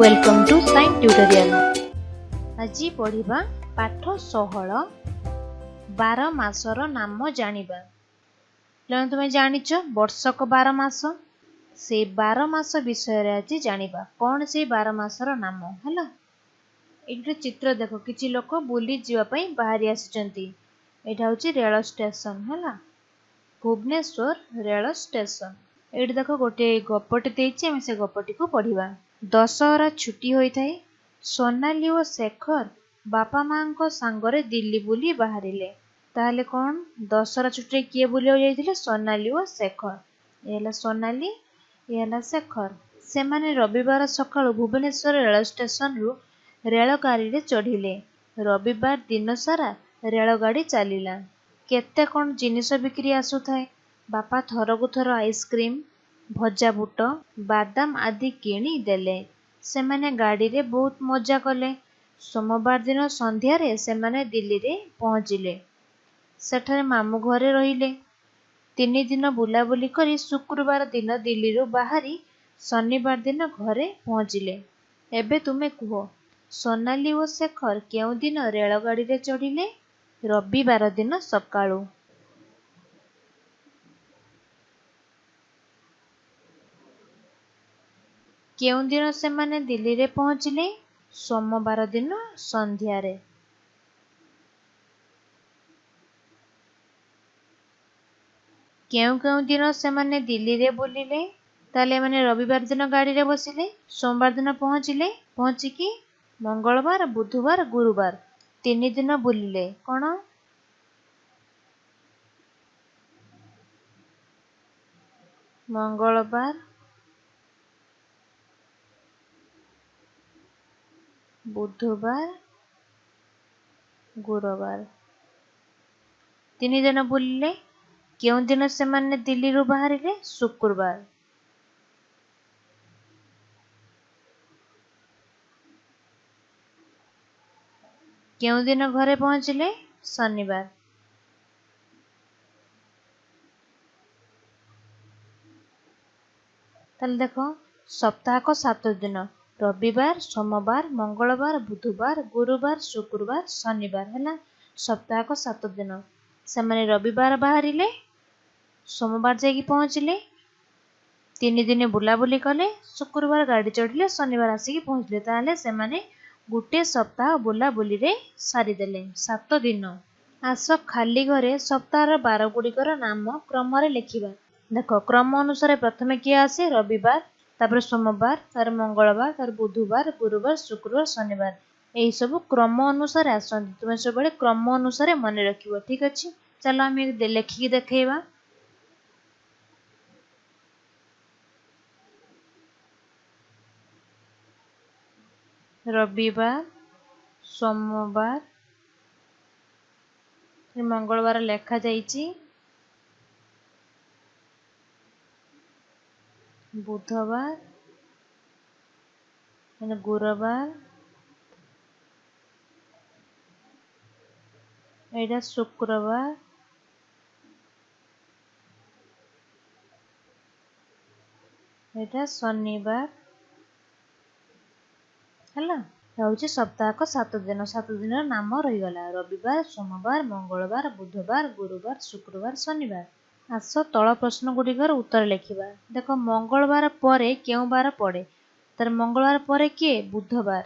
Welcome to science tutorial. ଆଜି ପଢ଼ିବା ପାଠ 16, 12 ମାସର ନାମ ଜାଣିବା। ତେଣୁ ତୁମେ ଜାଣିଛ ବର୍ଷକ 12 ମାସ। ସେଇ 12 ମାସ ବିଷୟରେ ଆଜି ଜାଣିବା। କ'ଣ ସେଇ 12 ମାସର ନାମ ହେଲା? ଏଇଠି ଚିତ୍ର ଦେଖ, କିଛି ଲୋକ ବୁଲି ଯିବା ପାଇଁ ବାହାରି ଆସିଛନ୍ତି। ଏଇଟା ହେଉଛି ରେଳ ଷ୍ଟେସନ, ହେଲା ଭୁବନେଶ୍ୱର ରେଳ ଷ୍ଟେସନ। ଏଇଠି ଦେଖ, ଗୋଟିଏ ଗପଟି ଦେଇଛି, ଆମେ ସେ ଗପଟିକୁ ପଢ଼ିବା। ଦଶହରା ଛୁଟି ହୋଇଥାଏ। ସୋନାଲି ଓ ଶେଖର ବାପା ମାଙ୍କ ସାଙ୍ଗରେ ଦିଲ୍ଲୀ ବୁଲି ବାହାରିଲେ। ତାହେଲେ କ'ଣ, ଦଶହରା ଛୁଟିରେ କିଏ ବୁଲିବାକୁ ଯାଇଥିଲେ? ସୋନାଲି ଓ ଶେଖର। ଏ ହେଲା ସୋନାଲି, ଏ ହେଲା ଶେଖର। ସେମାନେ ରବିବାର ସକାଳୁ ଭୁବନେଶ୍ୱର ରେଳ ଷ୍ଟେସନରୁ ରେଳଗାଡ଼ିରେ ଚଢ଼ିଲେ। ରବିବାର ଦିନସାରା ରେଳଗାଡ଼ି ଚାଲିଲା। କେତେ କ'ଣ ଜିନିଷ ବିକ୍ରି ଆସୁଥାଏ। ବାପା ଥରକୁ ଥର ଆଇସ୍କ୍ରିମ୍, ଭଜା ବୁଟ, ବାଦାମ ଆଦି କିଣି ଦେଲେ। ସେମାନେ ଗାଡ଼ିରେ ବହୁତ ମଜା କଲେ। ସୋମବାର ଦିନ ସନ୍ଧ୍ୟାରେ ସେମାନେ ଦିଲ୍ଲୀରେ ପହଞ୍ଚିଲେ। ସେଠାରେ ମାମୁଁ ଘରେ ରହିଲେ। 3 ଦିନ ବୁଲାବୁଲି କରି ଶୁକ୍ରବାର ଦିନ ଦିଲ୍ଲୀରୁ ବାହାରି ଶନିବାର ଦିନ ଘରେ ପହଞ୍ଚିଲେ। ଏବେ ତୁମେ କୁହ, ସୋନାଲି ଓ ଶେଖର କେଉଁଦିନ ରେଳଗାଡ଼ିରେ ଚଢ଼ିଲେ? ରବିବାର ଦିନ ସକାଳୁ। କେଉଁଦିନ ସେମାନେ ଦିଲ୍ଲୀରେ ପହଞ୍ଚିଲେ? ସୋମବାର ଦିନ ସନ୍ଧ୍ୟାରେ। କେଉଁ କେଉଁ ଦିନ ସେମାନେ ଦିଲ୍ଲୀରେ ବୁଲିଲେ? ତାହେଲେ ଏମାନେ ରବିବାର ଦିନ ଗାଡ଼ିରେ ବସିଲେ, ସୋମବାର ଦିନ ପହଞ୍ଚିଲେ, ପହଞ୍ଚିକି ମଙ୍ଗଳବାର, ବୁଧବାର, ଗୁରୁବାର 3 ଦିନ ବୁଲିଲେ। କ'ଣ? ମଙ୍ଗଳବାର, ବୁଧବାର, ଗୁରୁବାର 3 ଦିନ ବୁଲିଲେ। କେଉଁ ଦିନ ସେମାନେ ଦିଲ୍ଲୀରୁ ବାହାରିଲେ? ଶୁକ୍ରବାର। କେଉଁ ଦିନ ଘରେ ପହଞ୍ଚିଲେ? ଶନିବାର। ତାହେଲେ ଦେଖ, ସପ୍ତାହକ 7 ଦିନ, ରବିବାର, ସୋମବାର, ମଙ୍ଗଳବାର, ବୁଧବାର, ଗୁରୁବାର, ଶୁକ୍ରବାର, ଶନିବାର, ହେଲା ସପ୍ତାହକ 7 ଦିନ। ସେମାନେ ରବିବାର ବାହାରିଲେ, ସୋମବାର ଯାଇକି ପହଞ୍ଚିଲେ, 3 ଦିନ ବୁଲାବୁଲି କଲେ, ଶୁକ୍ରବାର ଗାଡ଼ି ଚଢ଼ିଲେ, ଶନିବାର ଆସିକି ପହଞ୍ଚିଲେ। ତାହେଲେ ସେମାନେ ଗୋଟିଏ ସପ୍ତାହ ବୁଲାବୁଲିରେ ସାରିଦେଲେ, 7 ଦିନ। ଆସ ଖାଲି ଘରେ ସପ୍ତାହର ବାର ଗୁଡ଼ିକର ନାମ କ୍ରମରେ ଲେଖିବା। ଦେଖ, କ୍ରମ ଅନୁସାରେ ପ୍ରଥମେ କିଏ ଆସେ? ରବିବାର, ତାପରେ ସୋମବାର, ତାପରେ ମଙ୍ଗଳବାର, ତାପରେ ବୁଧବାର, ଗୁରୁବାର, ଶୁକ୍ରବାର, ଶନିବାର। ଏହିସବୁ କ୍ରମ ଅନୁସାରେ ଆସନ୍ତି। ତୁମେ ସବୁବେଳେ କ୍ରମ ଅନୁସାରେ ମନେ ରଖିବ, ଠିକ ଅଛି? ଚାଲ ଆମେ ଲେଖିକି ଦେଖେଇବା। ରବିବାର, ସୋମବାର, ମଙ୍ଗଳବାର ଲେଖାଯାଇଛି, ବୁଧବାର, ଗୁରୁବାର, ଏଇଟା ଶୁକ୍ରବାର, ଏଇଟା ଶନିବାର। ହେଲା, ହେଉଛି ସପ୍ତାହକ 7 ଦିନ। 7 ଦିନର ନାମ ରହିଗଲା, ରବିବାର, ସୋମବାର, ମଙ୍ଗଳବାର, ବୁଧବାର, ଗୁରୁବାର, ଶୁକ୍ରବାର, ଶନିବାର। ଆସ ତଳ ପ୍ରଶ୍ନ ଗୁଡ଼ିକର ଉତ୍ତର ଲେଖିବା। ଦେଖ, ମଙ୍ଗଳବାର ପରେ କେଉଁ ବାର ପଡ଼େ? ତାର ମଙ୍ଗଳବାର ପରେ କିଏ? ବୁଧବାର।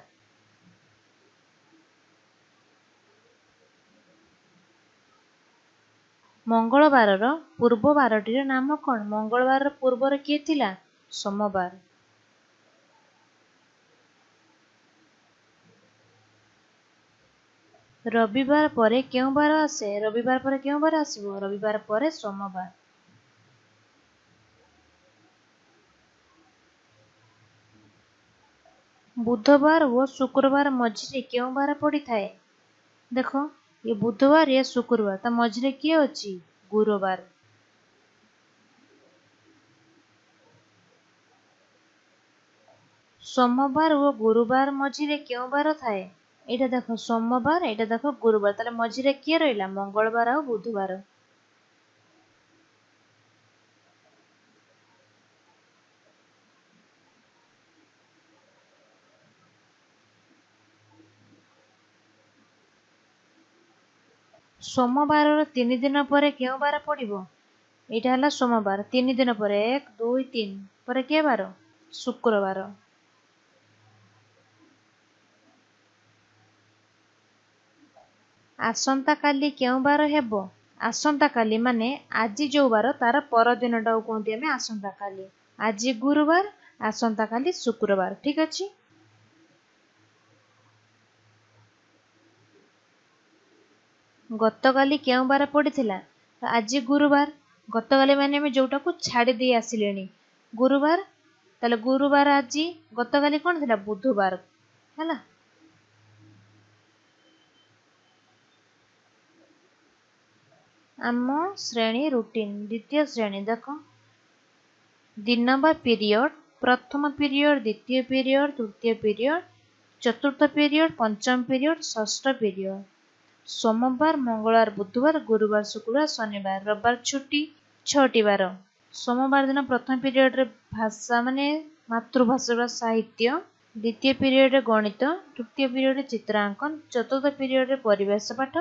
ମଙ୍ଗଳବାରର ପୂର୍ବ ବାରଟିର ନାମ କ'ଣ? ମଙ୍ଗଳବାରର ପୂର୍ବରେ କିଏ ଥିଲା? ସୋମବାର। ରବିବାର ପରେ କେଉଁ ବାର ଆସେ? ରବିବାର ପରେ କେଉଁ ବାର ଆସିବ? ରବିବାର ପରେ ସୋମବାର। ବୁଧବାର ଓ ଶୁକ୍ରବାର ମଝିରେ କେଉଁ ବାର ପଡ଼ିଥାଏ? ଦେଖ, ଇଏ ବୁଧବାର, ଇଏ ଶୁକ୍ରବାର, ତା ମଝିରେ କିଏ ଅଛି? ଗୁରୁବାର। ସୋମବାର ଓ ଗୁରୁବାର ମଝିରେ କେଉଁ ବାର ଥାଏ? ଏଇଟା ଦେଖ ସୋମବାର, ଏଇଟା ଦେଖ ଗୁରୁବାର, ତାହେଲେ ମଝିରେ କିଏ ରହିଲା? ମଙ୍ଗଳବାର ଆଉ ବୁଧବାର। ସୋମବାରର 3 ଦିନ ପରେ କେଉଁ ବାର ପଡ଼ିବ? ଏଇଟା ହେଲା ସୋମବାର, 3 ଦିନ ପରେ 1 2 3 ପରେ କିଏ ବାର? ଶୁକ୍ରବାର। ଆସନ୍ତାକାଲି କେଉଁ ବାର ହେବ? ଆସନ୍ତାକାଲି ମାନେ ଆଜି ଯେଉଁ ବାର ତାର ପରଦିନଟାକୁ କୁହନ୍ତି ଆମେ ଆସନ୍ତାକାଲି। ଆଜି ଗୁରୁବାର, ଆସନ୍ତାକାଲି ଶୁକ୍ରବାର। ଠିକ ଅଛି। ଗତକାଲି କେଉଁ ବାର ପଡ଼ିଥିଲା? ଆଜି ଗୁରୁବାର, ଗତକାଲି ମାନେ ଆମେ ଯେଉଁଟାକୁ ଛାଡ଼ି ଦେଇ ଆସିଲେଣି ଗୁରୁବାର, ତାହେଲେ ଗୁରୁବାର ଆଜି। ଗତକାଲି କ'ଣ ଥିଲା? ବୁଧବାର ହେଲା। ଆମ ଶ୍ରେଣୀ ରୁଟିନ୍ ଦ୍ୱିତୀୟ ଶ୍ରେଣୀ ଦେଖ, ଦିନ ବା ପିରିୟଡ଼, ପ୍ରଥମ ପିରିୟଡ଼, ଦ୍ୱିତୀୟ ପିରିୟଡ଼, ତୃତୀୟ ପିରିୟଡ଼, ଚତୁର୍ଥ ପିରିୟଡ଼, ପଞ୍ଚମ ପିରିୟଡ଼, ଷଷ୍ଠ ପିରିୟଡ଼। ସୋମବାର, ମଙ୍ଗଳବାର, ବୁଧବାର, ଗୁରୁବାର, ଶୁକ୍ରବାର, ଶନିବାର, ରବିବାର ଛୁଟି, 6ଟି ବାର। ସୋମବାର ଦିନ ପ୍ରଥମ ପିରିୟଡ଼ରେ ଭାଷା ମାନେ ମାତୃଭାଷା ବା ସାହିତ୍ୟ, ଦ୍ୱିତୀୟ ପିରିୟଡ଼ରେ ଗଣିତ, ତୃତୀୟ ପିରିୟଡ଼ରେ ଚିତ୍ରାଙ୍କନ, ଚତୁର୍ଥ ପିରିୟଡ଼ରେ ପରିବେଶ ପାଠ,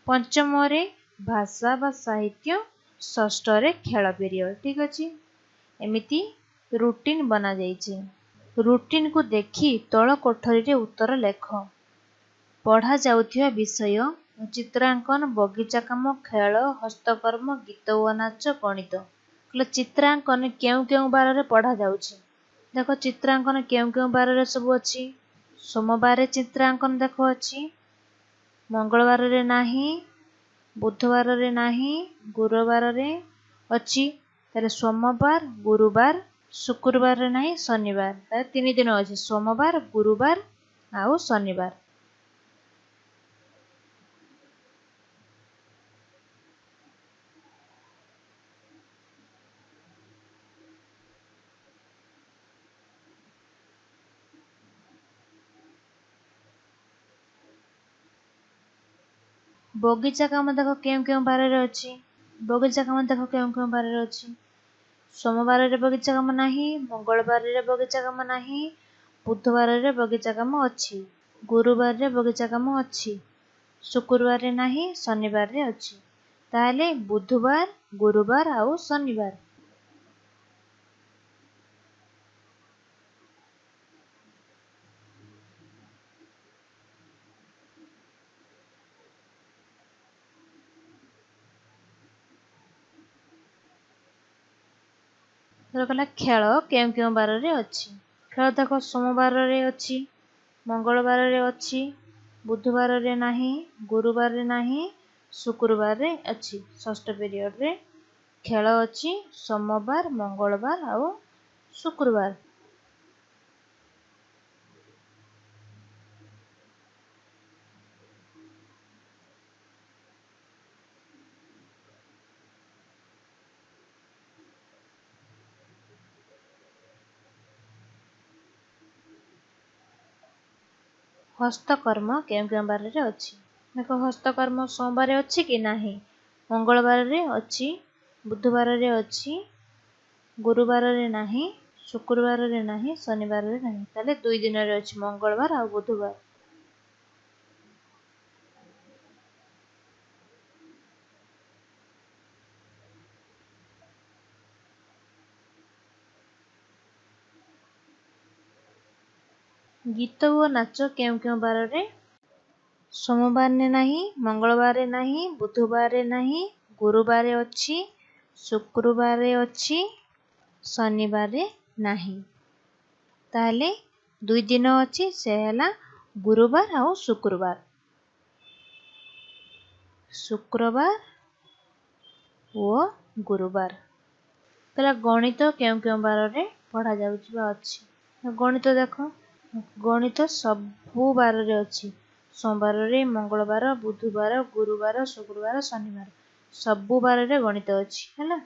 ପଞ୍ଚମରେ ଭାଷା ବା ସାହିତ୍ୟ, ଷଷ୍ଠରେ ଖେଳ ପିରିୟଡ଼। ଠିକ ଅଛି। ଏମିତି ରୁଟିନ୍ ବନାଯାଇଛି। ରୁଟିନ୍କୁ ଦେଖି ତଳ କୋଠରୀରେ ଉତ୍ତର ଲେଖ। ପଢ଼ାଯାଉଥିବା ବିଷୟ ଚିତ୍ରାଙ୍କନ, ବଗିଚା କାମ, ଖେଳ, ହସ୍ତକର୍ମ, ଗୀତ ଓ ନାଚ, ଗଣିତ। କହିଲେ ଚିତ୍ରାଙ୍କନ କେଉଁ କେଉଁ ବାରରେ ପଢ଼ାଯାଉଛି? ଦେଖ ଚିତ୍ରାଙ୍କନ କେଉଁ କେଉଁ ବାରରେ ସବୁ ଅଛି। ସୋମବାରରେ ଚିତ୍ରାଙ୍କନ ଦେଖ ଅଛି, ମଙ୍ଗଳବାରରେ ନାହିଁ, ବୁଧବାରରେ ନାହିଁ, ଗୁରୁବାରରେ ଅଛି। ତାହେଲେ ସୋମବାର, ଗୁରୁବାର, ଶୁକ୍ରବାରରେ ନାହିଁ, ଶନିବାର। ତାହେଲେ 3 ଦିନ ଅଛି, ସୋମବାର, ଗୁରୁବାର ଆଉ ଶନିବାର। ବଗିଚା କାମ ଦେଖ କେଉଁ କେଉଁ ବାରରେ ଅଛି। ବଗିଚା କାମ ଦେଖ କେଉଁ କେଉଁ ବାରରେ ଅଛି। ସୋମବାରରେ ବଗିଚା କାମ ନାହିଁ, ମଙ୍ଗଳବାରରେ ବଗିଚା କାମ ନାହିଁ, ବୁଧବାରରେ ବଗିଚା କାମ ଅଛି, ଗୁରୁବାରରେ ବଗିଚା କାମ ଅଛି, ଶୁକ୍ରବାରରେ ନାହିଁ, ଶନିବାରରେ ଅଛି। ତାହେଲେ ବୁଧବାର, ଗୁରୁବାର ଆଉ ଶନିବାର। ଗଲା ଖେଳ କେଉଁ କେଉଁ ବାରରେ ଅଛି। ଖେଳ ଦେଖ ସୋମବାରରେ ଅଛି, ମଙ୍ଗଳବାରରେ ଅଛି, ବୁଧବାରରେ ନାହିଁ, ଗୁରୁବାରରେ ନାହିଁ, ଶୁକ୍ରବାରରେ ଅଛି। ଷଷ୍ଠ ପିରିୟଡ଼ରେ ଖେଳ ଅଛି ସୋମବାର, ମଙ୍ଗଳବାର ଆଉ ଶୁକ୍ରବାର। ହସ୍ତକର୍ମ କେଉଁ କେଉଁ ବାରରେ ଅଛି? ଦେଖ ହସ୍ତକର୍ମ ସୋମବାରରେ ଅଛି କି ନାହିଁ, ମଙ୍ଗଳବାରରେ ଅଛି, ବୁଧବାରରେ ଅଛି, ଗୁରୁବାରରେ ନାହିଁ, ଶୁକ୍ରବାରରେ ନାହିଁ, ଶନିବାରରେ ନାହିଁ। ତାହେଲେ 2 ଦିନରେ ଅଛି, ମଙ୍ଗଳବାର ଆଉ ବୁଧବାର। ଗୀତ ଓ ନାଚ କେଉଁ କେଉଁ ବାରରେ? ସୋମବାରରେ ନାହିଁ, ମଙ୍ଗଳବାରରେ ନାହିଁ, ବୁଧବାରରେ ନାହିଁ, ଗୁରୁବାରରେ ଅଛି, ଶୁକ୍ରବାରରେ ଅଛି, ଶନିବାରରେ ନାହିଁ। ତାହେଲେ 2 ଦିନ ଅଛି, ସେ ହେଲା ଗୁରୁବାର ଆଉ ଶୁକ୍ରବାର। ଶୁକ୍ରବାର ଓ ଗୁରୁବାର। ତାହେଲେ ଗଣିତ କେଉଁ କେଉଁ ବାରରେ ପଢ଼ାଯାଉଛି ବା ଅଛି? ଗଣିତ ଦେଖ, ଗଣିତ ସବୁ ବାରରେ ଅଛି, ସୋମବାରରେ, ମଙ୍ଗଳବାର, ବୁଧବାର, ଗୁରୁବାର, ଶୁକ୍ରବାର, ଶନିବାର, ସବୁ ବାରରେ ଗଣିତ ଅଛି। ହେଲା।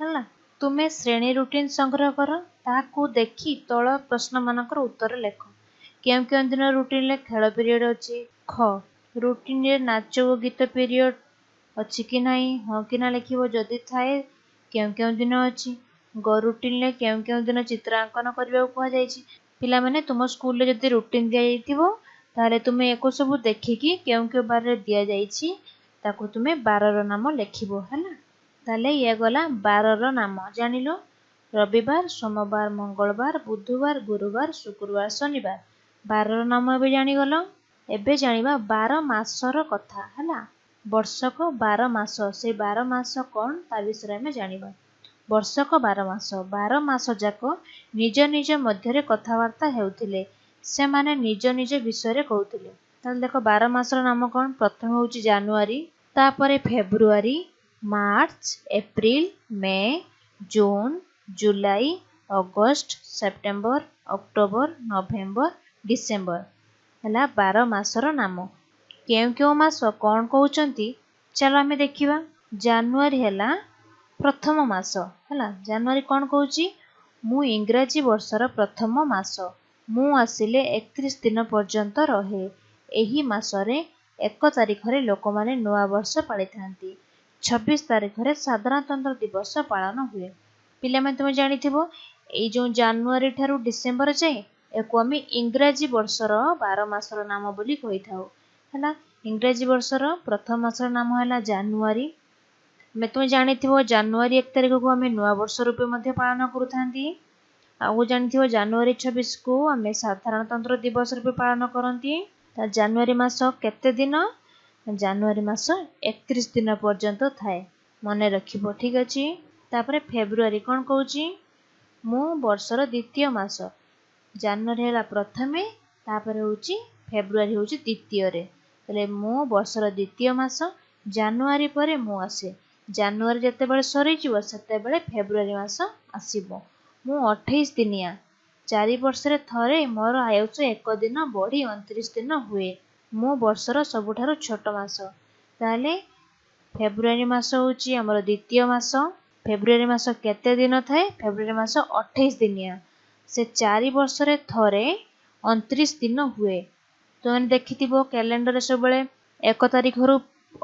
ହେଲା, ତୁମେ ଶ୍ରେଣୀ ରୁଟିନ୍ ସଂଗ୍ରହ କର, ତାହାକୁ ଦେଖି ତଳ ପ୍ରଶ୍ନମାନଙ୍କର ଉତ୍ତର ଲେଖ। କେଉଁ କେଉଁ ଦିନ ରୁଟିନ୍ରେ ଖେଳ ପିରିୟଡ଼ ଅଛି? ଖ, ରୁଟିନ୍ରେ ନାଚ ଓ ଗୀତ ପିରିୟଡ଼ ଅଛି କି ନାହିଁ, ହଁ କି ନା ଲେଖିବ। ଯଦି ଥାଏ, କେଉଁ କେଉଁ ଦିନ ଅଛି? ଗ, ରୁଟିନ୍ରେ କେଉଁ କେଉଁ ଦିନ ଚିତ୍ରାଙ୍କନ କରିବାକୁ କୁହାଯାଇଛି? ପିଲାମାନେ, ତୁମ ସ୍କୁଲରେ ଯଦି ରୁଟିନ୍ ଦିଆଯାଇଥିବ, ତାହେଲେ ତୁମେ ୟାକୁ ସବୁ ଦେଖିକି କେଉଁ କେଉଁ ବାରରେ ଦିଆଯାଇଛି ତାକୁ ତୁମେ ବାରର ନାମ ଲେଖିବ। ହେଲା, ତାହେଲେ ଇଏ ଗଲା ବାରର ନାମ ଜାଣିଲ। ରବିବାର, ସୋମବାର, ମଙ୍ଗଳବାର, ବୁଧବାର, ଗୁରୁବାର, ଶୁକ୍ରବାର, ଶନିବାର, ବାରର ନାମ ଏବେ ଜାଣିଗଲ। ଏବେ ଜାଣିବା 12 ମାସର କଥା। ହେଲା, ବର୍ଷକ 12 ମାସ, ସେଇ 12 ମାସ କ'ଣ ତା ବିଷୟରେ ଆମେ ଜାଣିବା। ବର୍ଷକ 12 ମାସ। 12 ମାସ ଯାକ ନିଜ ନିଜ ମଧ୍ୟରେ କଥାବାର୍ତ୍ତା ହେଉଥିଲେ। ସେମାନେ ନିଜ ନିଜ ବିଷୟରେ କହୁଥିଲେ। ତାହେଲେ ଦେଖ, 12 ମାସର ନାମ କ'ଣ? ପ୍ରଥମେ ହେଉଛି ଜାନୁଆରୀ, ତାପରେ ଫେବୃଆରୀ, March, April, May, June, July, August, September, October, November, December. ହେଲା 12 ମାସର ନାମ। କେଉଁ କେଉଁ ମାସ କ'ଣ କହୁଛନ୍ତି, ଚାଲ ଆମେ ଦେଖିବା। ଜାନୁଆରୀ ହେଲା ପ୍ରଥମ ମାସ। ହେଲା, ଜାନୁଆରୀ କ'ଣ କହୁଛି? ମୁଁ ଇଂରାଜୀ ବର୍ଷର ପ୍ରଥମ ମାସ। ମୁଁ ଆସିଲେ 31 ଦିନ ପର୍ଯ୍ୟନ୍ତ ରହେ। ଏହି ମାସରେ 1 ତାରିଖରେ ଲୋକମାନେ ନୂଆବର୍ଷ ପାଳିଥାନ୍ତି। 26 ତାରିଖରେ ସାଧାରଣତନ୍ତ୍ର ଦିବସ ପାଳନ ହୁଏ। ପିଲାମାନେ, ତୁମେ ଜାଣିଥିବ, ଏଇ ଯେଉଁ ଜାନୁଆରୀ ଠାରୁ ଡିସେମ୍ବର ଯାଏ, ଏହାକୁ ଆମେ ଇଂରାଜୀ ବର୍ଷର 12 ମାସର ନାମ ବୋଲି କହିଥାଉ। ହେଲା, ଇଂରାଜୀ ବର୍ଷର ପ୍ରଥମ ମାସର ନାମ ହେଲା ଜାନୁଆରୀ। ତୁମେ ଜାଣିଥିବ, ଜାନୁଆରୀ 1 ତାରିଖକୁ ଆମେ ନୂଆବର୍ଷ ରୂପେ ମଧ୍ୟ ପାଳନ କରୁଥାନ୍ତି। ଆଉ ଜାଣିଥିବ, ଜାନୁଆରୀ 26କୁ ଆମେ ସାଧାରଣତନ୍ତ୍ର ଦିବସ ରୂପେ ପାଳନ କରନ୍ତି। ତା ଜାନୁଆରୀ ମାସ କେତେ ଦିନ? ଜାନୁଆରୀ ମାସ 31 ଦିନ ପର୍ଯ୍ୟନ୍ତ ଥାଏ, ମନେ ରଖିବ। ଠିକ ଅଛି। ତାପରେ ଫେବୃଆରୀ କ'ଣ କହୁଛି? ମୁଁ ବର୍ଷର ଦ୍ୱିତୀୟ ମାସ। ଜାନୁଆରୀ ହେଲା ପ୍ରଥମେ, ତାପରେ ହେଉଛି ଫେବୃଆରୀ ହେଉଛି ଦ୍ୱିତୀୟରେ। ତାହେଲେ ମୁଁ ବର୍ଷର ଦ୍ୱିତୀୟ ମାସ, ଜାନୁଆରୀ ପରେ ମୁଁ ଆସେ। ଜାନୁଆରୀ ଯେତେବେଳେ ସରିଯିବ, ସେତେବେଳେ ଫେବୃଆରୀ ମାସ ଆସିବ। ମୁଁ 28 ଦିନିଆ। 4 ବର୍ଷରେ ଥରେ ମୋର ଆୟୁଷ 1 ଦିନ ବଢ଼ି 29 ଦିନ ହୁଏ। ମୁଁ ବର୍ଷର ସବୁଠାରୁ ଛୋଟ ମାସ। ତାହେଲେ ଫେବୃଆରୀ ମାସ ହେଉଛି ଆମର ଦ୍ୱିତୀୟ ମାସ। ଫେବୃଆରୀ ମାସ କେତେ ଦିନ ଥାଏ? ଫେବୃଆରୀ ମାସ 28 ଦିନିଆ। ସେ 4 ବର୍ଷରେ ଥରେ 29 ଦିନ ହୁଏ। ତୁମେ ଦେଖିଥିବ, କ୍ୟାଲେଣ୍ଡରରେ ସବୁବେଳେ 1 ତାରିଖରୁ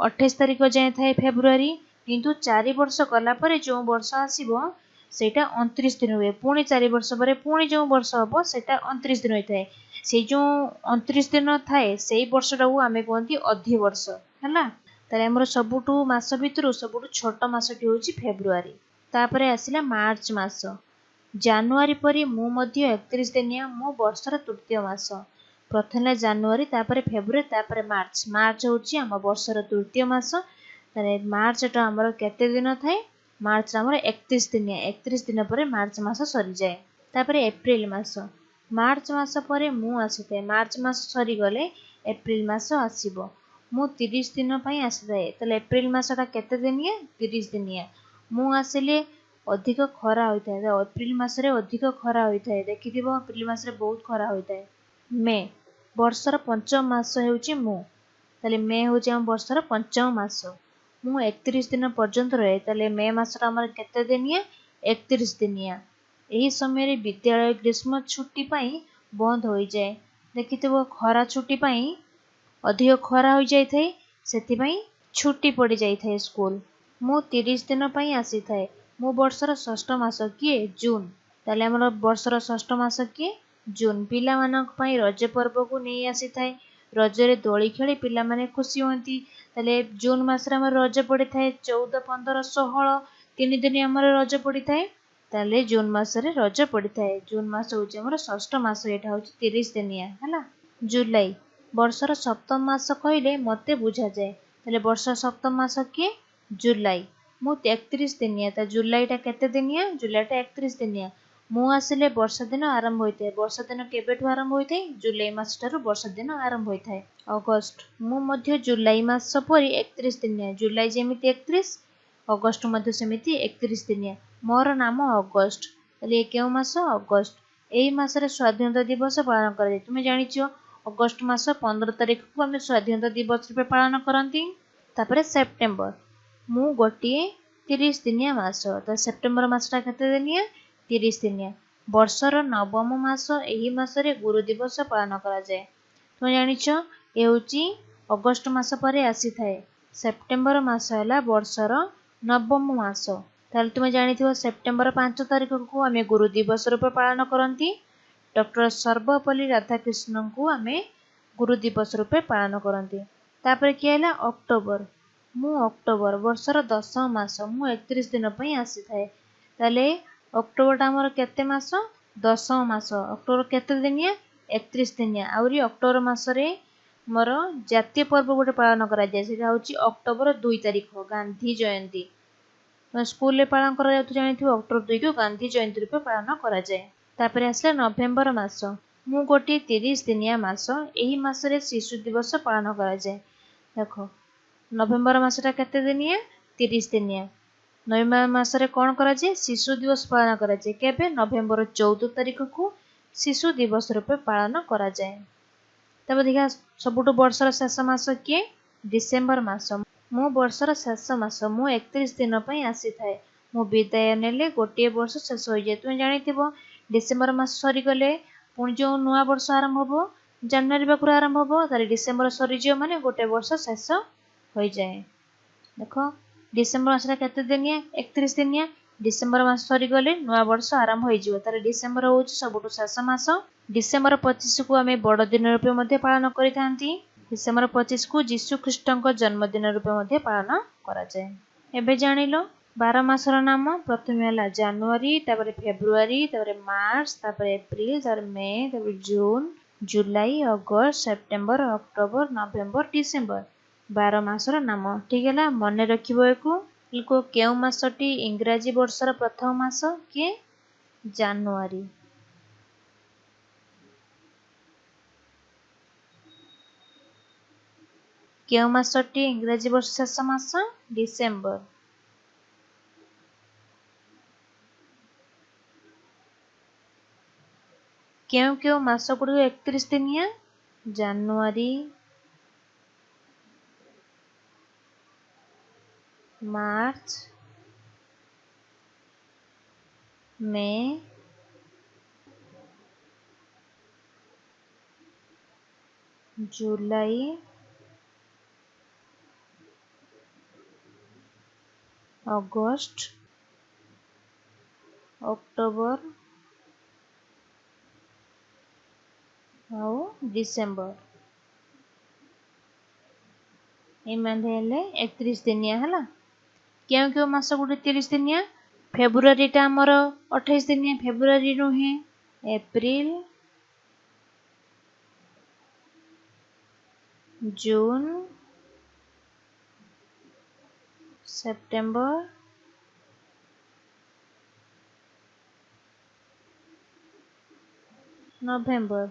28 ତାରିଖ ଯାଏଁ ଥାଏ ଫେବୃଆରୀ। କିନ୍ତୁ 4 ବର୍ଷ ଗଲା ପରେ ଯେଉଁ ବର୍ଷ ଆସିବ, ସେଇଟା 29 ଦିନ ହୁଏ। ପୁଣି 4 ବର୍ଷ ପରେ ପୁଣି ଯେଉଁ ବର୍ଷ ହେବ, ସେଇଟା 29 ଦିନ ହୋଇଥାଏ। ସେଇ ଯେଉଁ 29 ଦିନ ଥାଏ, ସେଇ ବର୍ଷଟାକୁ ଆମେ କୁହନ୍ତି ଅଧିବର୍ଷ। ହେଲା, ତାହେଲେ ଆମର ସବୁଠୁ ମାସ ଭିତରୁ ସବୁଠୁ ଛୋଟ ମାସଟି ହେଉଛି ଫେବୃଆରୀ। ତାପରେ ଆସିଲା ମାର୍ଚ୍ଚ ମାସ। ଜାନୁଆରୀ ପରି ମୁଁ ମଧ୍ୟ 31 ଦିନିଆ। ମୁଁ ବର୍ଷର ତୃତୀୟ ମାସ। ପ୍ରଥମେ ଜାନୁଆରୀ, ତାପରେ ଫେବୃଆରୀ, ତାପରେ ମାର୍ଚ୍ଚ। ମାର୍ଚ୍ଚ ହେଉଛି ଆମ ବର୍ଷର ତୃତୀୟ ମାସ। ତାହେଲେ ମାର୍ଚ୍ଚଟା ଆମର କେତେ ଦିନ ଥାଏ? ମାର୍ଚ୍ଚ ଆମର 31 ଦିନିଆ। 31 ଦିନ ପରେ ମାର୍ଚ୍ଚ ମାସ ସରିଯାଏ। ତାପରେ ଏପ୍ରିଲ ମାସ। ମାର୍ଚ୍ଚ ମାସ ପରେ ମୁଁ ଆସିଥାଏ। ମାର୍ଚ୍ଚ ମାସ ସରିଗଲେ ଏପ୍ରିଲ ମାସ ଆସିବ। ମୁଁ 30 ଦିନ ପାଇଁ ଆସିଥାଏ। ତାହେଲେ ଏପ୍ରିଲ ମାସଟା କେତେ ଦିନିଆ? 30 ଦିନିଆ। ମୁଁ ଆସିଲେ ଅଧିକ ଖରା ହୋଇଥାଏ। ଏପ୍ରିଲ ମାସରେ ଅଧିକ ଖରା ହୋଇଥାଏ। ଦେଖିଥିବ, ଏପ୍ରିଲ ମାସରେ ବହୁତ ଖରା ହୋଇଥାଏ। ମେ, ବର୍ଷର ପଞ୍ଚମ ମାସ ହେଉଛି ମୁଁ। ତାହେଲେ ମେ ହେଉଛି ଆମ ବର୍ଷର ପଞ୍ଚମ ମାସ। ମୁଁ 31 ଦିନ ପର୍ଯ୍ୟନ୍ତ ରହେ। ତାହେଲେ ମେ ମାସଟା ଆମର କେତେ ଦିନିଆ? 31 ଦିନିଆ। ଏହି ସମୟରେ ବିଦ୍ୟାଳୟ ଗ୍ରୀଷ୍ମ ଛୁଟି ପାଇଁ ବନ୍ଦ ହୋଇଯାଏ। ଦେଖିଥିବ, ଖରା ଛୁଟି ପାଇଁ ଅଧିକ ଖରା ହୋଇଯାଇଥାଏ, ସେଥିପାଇଁ ଛୁଟି ପଡ଼ିଯାଇଥାଏ ସ୍କୁଲ। ମୁଁ 30 ଦିନ ପାଇଁ ଆସିଥାଏ। ମୁଁ ବର୍ଷର ଷଷ୍ଠ ମାସ। କିଏ? ଜୁନ୍। ତାହେଲେ ଆମର ବର୍ଷର ଷଷ୍ଠ ମାସ କିଏ? ଜୁନ୍। ପିଲାମାନଙ୍କ ପାଇଁ ରଜ ପର୍ବକୁ ନେଇ ଆସିଥାଏ। ରଜରେ ଦୋଳି ଖେଳି ପିଲାମାନେ ଖୁସି ହୁଅନ୍ତି। ତାହେଲେ ଜୁନ୍ ମାସରେ ଆମର ରଜ ପଡ଼ିଥାଏ। 14, 15, 16, 3 ଦିନ ଆମର ରଜ ପଡ଼ିଥାଏ। ତାହେଲେ ଜୁନ୍ ମାସରେ ରଜ ପଡ଼ିଥାଏ। ଜୁନ୍ ମାସ ହେଉଛି ଆମର ଷଷ୍ଠ ମାସ। ଏଇଟା ହେଉଛି 30 ଦିନିଆ। ହେଲା, ଜୁଲାଇ, ବର୍ଷର ସପ୍ତମ ମାସ କହିଲେ ମୋତେ ବୁଝାଯାଏ। ତାହେଲେ ବର୍ଷର ସପ୍ତମ ମାସ କିଏ? ଜୁଲାଇ। ମୁଁ 31 ଦିନିଆ। ତା ଜୁଲାଇଟା କେତେ ଦିନିଆ? ଜୁଲାଇଟା 31 ଦିନିଆ। ମୁଁ ଆସିଲେ ବର୍ଷା ଦିନ ଆରମ୍ଭ ହୋଇଥାଏ। ବର୍ଷା ଦିନ କେବେଠୁ ଆରମ୍ଭ ହୋଇଥାଏ? ଜୁଲାଇ ମାସ ଠାରୁ ବର୍ଷା ଦିନ ଆରମ୍ଭ ହୋଇଥାଏ। ଅଗଷ୍ଟ, ମୁଁ ମଧ୍ୟ ଜୁଲାଇ ମାସ ପରି 31 ଦିନିଆ। ଜୁଲାଇ ଯେମିତି 31, ଅଗଷ୍ଟ ମଧ୍ୟ ସେମିତି 31 ଦିନିଆ। ମୋର ନାମ ଅଗଷ୍ଟ। ତାହେଲେ କେଉଁ ମାସ? ଅଗଷ୍ଟ। ଏହି ମାସରେ ସ୍ୱାଧୀନତା ଦିବସ ପାଳନ କରାଯାଏ। ତୁମେ ଜାଣିଛ, ଅଗଷ୍ଟ ମାସ 15 ତାରିଖକୁ ଆମେ ସ୍ୱାଧୀନତା ଦିବସ ରୂପେ ପାଳନ କରନ୍ତି। ତାପରେ ସେପ୍ଟେମ୍ବର, ମୁଁ ଗୋଟିଏ 30 ଦିନିଆ ମାସ। ତ ସେପ୍ଟେମ୍ବର ମାସଟା କେତେ ଦିନିଆ? 30 ଦିନିଆ। ବର୍ଷର ନବମ ମାସ। ଏହି ମାସରେ ଗୁରୁ ଦିବସ ପାଳନ କରାଯାଏ। ତୁମେ ଜାଣିଛ, ଏ ହେଉଛି ଅଗଷ୍ଟ ମାସ ପରେ ଆସିଥାଏ। ସେପ୍ଟେମ୍ବର ମାସ ହେଲା ବର୍ଷର ନବମ ମାସ। ତାହେଲେ ତୁମେ ଜାଣିଥିବ, ସେପ୍ଟେମ୍ବର 5 ତାରିଖକୁ ଆମେ ଗୁରୁ ଦିବସ ରୂପେ ପାଳନ କରନ୍ତି। ଡକ୍ଟର ସର୍ବପଲ୍ଲୀ ରାଧାକୃଷ୍ଣଙ୍କୁ ଆମେ ଗୁରୁ ଦିବସ ରୂପେ ପାଳନ କରନ୍ତି। ତାପରେ କିଏ ହେଲା? ଅକ୍ଟୋବର। ମୁଁ ଅକ୍ଟୋବର ବର୍ଷର ଦଶମ ମାସ। ମୁଁ 31 ଦିନ ପାଇଁ ଆସିଥାଏ। ତାହେଲେ ଅକ୍ଟୋବରଟା ଆମର କେତେ ମାସ? ଦଶମ ମାସ। ଅକ୍ଟୋବର କେତେ ଦିନିଆ? 31 ଦିନିଆ। ଆହୁରି ଅକ୍ଟୋବର ମାସରେ ମୋର ଜାତୀୟ ପର୍ବ ଗୋଟେ ପାଳନ କରାଯାଏ। ସେଇଟା ହେଉଛି ଅକ୍ଟୋବର 2 ତାରିଖ, ଗାନ୍ଧୀ ଜୟନ୍ତୀ। ସ୍କୁଲରେ ପାଳନ କରାଯାଉଥିବ, ଜାଣିଥିବ, ଅକ୍ଟୋବର 2କୁ ଗାନ୍ଧୀ ଜୟନ୍ତୀ ରୂପେ ପାଳନ କରାଯାଏ। ତାପରେ ଆସିଲା ନଭେମ୍ବର ମାସ। ମୁଁ ଗୋଟିଏ 30 ଦିନିଆ ମାସ। ଏହି ମାସରେ ଶିଶୁ ଦିବସ ପାଳନ କରାଯାଏ। ଦେଖ, ନଭେମ୍ବର ମାସଟା କେତେ ଦିନିଆ? 30 ଦିନିଆ। ନଭେମ୍ବର ମାସରେ କ'ଣ କରାଯାଏ? ଶିଶୁ ଦିବସ ପାଳନ କରାଯାଏ। କେବେ? ନଭେମ୍ବର 14 ତାରିଖକୁ ଶିଶୁ ଦିବସ ରୂପେ ପାଳନ କରାଯାଏ। ତାପରେ ଦେଖିବା, ସବୁଠୁ ବର୍ଷର ଶେଷ ମାସ କିଏ? ଡିସେମ୍ବର ମାସ। ମୁଁ ବର୍ଷର ଶେଷ ମାସ। ମୁଁ 31 ଦିନ ପାଇଁ ଆସିଥାଏ। ମୁଁ ବିଦାୟ ନେଲେ ଗୋଟିଏ ବର୍ଷ ଶେଷ ହୋଇଯାଏ। ତୁମେ ଜାଣିଥିବ, ଡିସେମ୍ବର ମାସ ସରିଗଲେ ପୁଣି ଯେଉଁ ନୂଆ ବର୍ଷ ଆରମ୍ଭ ହେବ, ଜାନୁଆରୀ ପାଖରୁ ଆରମ୍ଭ ହେବ। ତାହେଲେ ଡିସେମ୍ବର ସରିଯିବ ମାନେ ଗୋଟେ ବର୍ଷ ଶେଷ ହୋଇଯାଏ। ଦେଖ, ଡିସେମ୍ବର ମାସଟା କେତେ ଦିନିଆ? 31 ଦିନିଆ। ଡିସେମ୍ବର ମାସ ସରିଗଲେ ନୂଆ ବର୍ଷ ଆରମ୍ଭ ହୋଇଯିବ। ତାହେଲେ ଡିସେମ୍ବର ହେଉଛି ସବୁଠୁ ଶେଷ ମାସ। ଡିସେମ୍ବର 25କୁ ଆମେ ବଡ଼ଦିନ ରୂପେ ମଧ୍ୟ ପାଳନ କରିଥାନ୍ତି। ଡିସେମ୍ବର 25କୁ ଯୀଶୁ ଖ୍ରୀଷ୍ଟଙ୍କ ଜନ୍ମଦିନ ରୂପେ ମଧ୍ୟ ପାଳନ କରାଯାଏ। ଏବେ ଜାଣିଲ 12 ମାସର ନାମ। ପ୍ରଥମେ ହେଲା ଜାନୁଆରୀ, ତାପରେ ଫେବୃଆରୀ, ତାପରେ ମାର୍ଚ୍ଚ, ତାପରେ ଏପ୍ରିଲ, ତାପରେ ମେ, ତାପରେ June, July, August, September, October, November, December. 12 ମାସର ନାମ ଠିକ ହେଲା, ମନେ ରଖିବ ଏକୁ। କେଉଁ ମାସଟି ଇଂରାଜୀ ବର୍ଷର ପ୍ରଥମ ମାସ? କିଏ? ଜାନୁଆରୀ। କେଉଁ ମାସଟି ଇଂରାଜୀ ବର୍ଷ ଶେଷ ମାସ? ଡିସେମ୍ବର। କେଉଁ କେଉଁ ମାସ ଗୁଡ଼ିକ 31 ଦିନିଆ? January, March, May, July, August, October ଆଉ ଡିସେମ୍ବର। ଏମାନେ ହେଲେ 31 ଦିନିଆ ହେଲା। କେଉଁ କେଉଁ ମାସ ଗୋଟେ 30 ଦିନିଆ? ଫେବୃଆରୀଟା ଆମର 28 ଦିନିଆ, ଫେବୃଆରୀ ନୁହେଁ। April, June, September, November.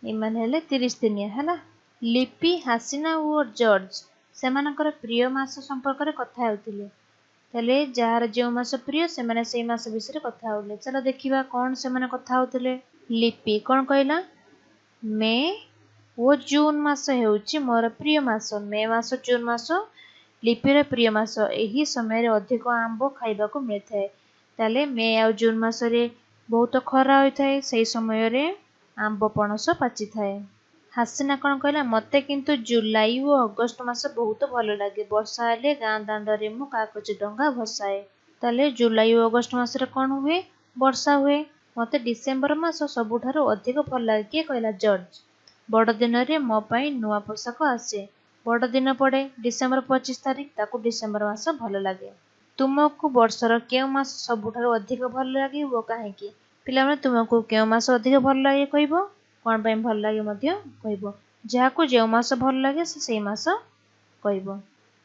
ଏମାନେ ହେଲେ 30 ଦିନିଆ ହେଲା। ଲିପି, ହାସିନା ଓ ଜର୍ଜ ସେମାନଙ୍କର ପ୍ରିୟ ମାସ ସମ୍ପର୍କରେ କଥା ହେଉଥିଲେ। ତାହେଲେ ଯାହାର ଯେଉଁ ମାସ ପ୍ରିୟ, ସେମାନେ ସେଇ ମାସ ବିଷୟରେ କଥା ହେଉଥିଲେ। ଚାଲ ଦେଖିବା କ'ଣ ସେମାନେ କଥା ହେଉଥିଲେ। ଲିପି କ'ଣ କହିଲା? ମେ ଓ ଜୁନ୍ ମାସ ହେଉଛି ମୋର ପ୍ରିୟ ମାସ। ମେ ମାସ, ଜୁନ୍ ମାସ ଲିପିର ପ୍ରିୟ ମାସ। ଏହି ସମୟରେ ଅଧିକ ଆମ୍ବ ଖାଇବାକୁ ମିଳିଥାଏ। ତାହେଲେ ମେ ଆଉ ଜୁନ୍ ମାସରେ ବହୁତ ଖରା ହୋଇଥାଏ, ସେଇ ସମୟରେ ଆମ୍ବ ପଣସ ପାଚିଥାଏ। ହାସିନା କ'ଣ କହିଲା? ମୋତେ କିନ୍ତୁ ଜୁଲାଇ ଓ ଅଗଷ୍ଟ ମାସ ବହୁତ ଭଲ ଲାଗେ। ବର୍ଷା ହେଲେ ଗାଁ ଦାଣ୍ଡରେ ମୁଁ କାଗଜ ଡଙ୍ଗା ଭସାଏ। ତାହେଲେ ଜୁଲାଇ ଓ ଅଗଷ୍ଟ ମାସରେ କ'ଣ ହୁଏ? ବର୍ଷା ହୁଏ। ମୋତେ ଡିସେମ୍ବର ମାସ ସବୁଠାରୁ ଅଧିକ ଭଲ ଲାଗେ। କିଏ କହିଲା? ଜର୍ଜ। ବଡ଼ଦିନରେ ମୋ ପାଇଁ ନୂଆ ପୋଷାକ ଆସେ। ବଡ଼ଦିନ ପଡ଼େ ଡିସେମ୍ବର 25 ତାରିଖ, ତାକୁ ଡିସେମ୍ବର ମାସ ଭଲ ଲାଗେ। ତୁମକୁ ବର୍ଷର କେଉଁ ମାସ ସବୁଠାରୁ ଅଧିକ ଭଲ ଲାଗେ ଓ କାହିଁକି? ପିଲାମାନେ, ତୁମକୁ କେଉଁ ମାସ ଅଧିକ ଭଲ ଲାଗେ କହିବ, କ'ଣ ପାଇଁ ଭଲ ଲାଗେ ମଧ୍ୟ କହିବ। ଯାହାକୁ ଯେଉଁ ମାସ ଭଲ ଲାଗେ ସେ ସେଇ ମାସ କହିବ।